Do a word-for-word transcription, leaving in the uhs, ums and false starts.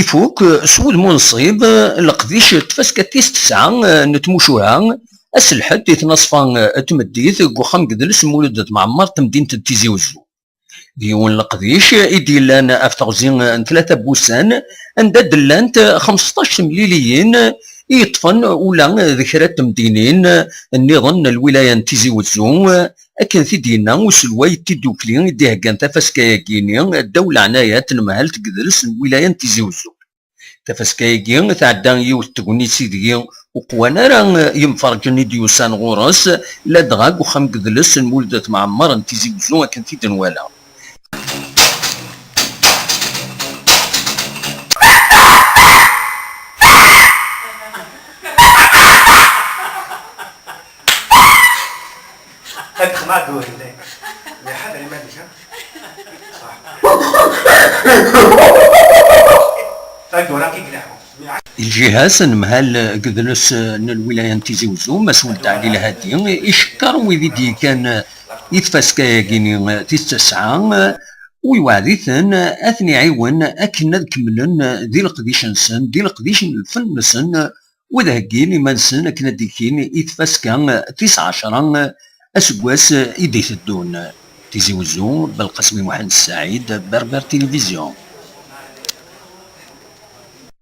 Ifuk s wudem unṣib leqdic n tfaska tis tesɛa n tmucuha ass n lḥedd i tnaṣfa n tmeddit deg uxxam n yidles n Mulud At Mɛemmer n temdint n Tizi Wezzu. D yiwen leqdic i d-yellan ɣef teɣzi n tlata n wussan, anda d-llant xemseṭṭac temliliyin i yeṭṭfen ula d kra n temdinin nniḍen n lwilaya n Tizi Wezzu, akken t-id-yenna uselway n tiddukli i d-iheggan tafaska-agi-ni ddaw leɛnaya n tnemhalt n yidles n lwilaya n Tizi Wezzu. Tafaska-agi tɛedda i yiwet n tegnit ideg ur qwan ara yimferǧen i d-yusan ɣur-s, ladɣa deg uxxam n yidles n Mulud At Mɛemmer n Tizi Wezzu, akken t-id-nwala. Lǧiha-s anemhal n yidles n lwilaya n Tizi Wezzu, Mass Weld Ɛli Lhadi, icekkeṛ wid i d-yekkan i tfaska-agi-ni tis tesɛa, u iweɛɛed-iten ad ten-iɛiwen akken ad kemmlen di leqdic-nsen, di leqdic n lfen-nsen, u ad heggin iman-nsen akken ad d-ikkin i tfaska tis ɛecṛa aseggas i d-iteddun. Tizi Wezzu, Belqasem Muḥend Ssaɛid, Berber Télévision.